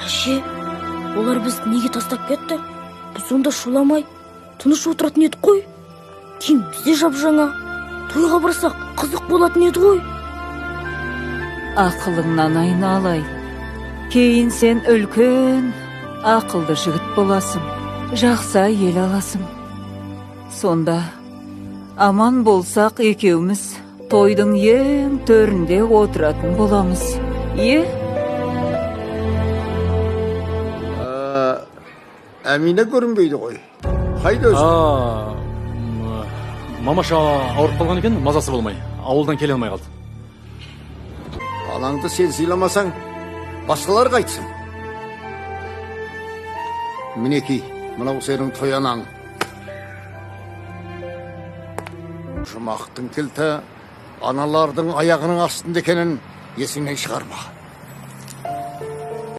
Әже, олар бізді неге тастап кетті? Біз онда шуламай, тыныш отыратын едік қой. Киіміміз де жап-жаңа. Тойға барсақ, қызық болатын еді ғой. Ақылыңнан айналайын. Кейін сен үлкен, ақылды жігіт боласың. Жақсы әйел аласың. Сонда аман болсақ екеуміз тойдың ең төрінде отыратын боламыз. Е? Әмина көрінбейді ғой. Қайда өзі? Мамаша ауырып қалған екен, мазасы болмай. Ауылдан келе алмай қалды. Балаңды сен сыйламасаң, басқалар қайтсын. Мінекей, мынау сенің той анаң. Жұмақтың кілті аналардың аяғының астында екенін есіңнен шығарма.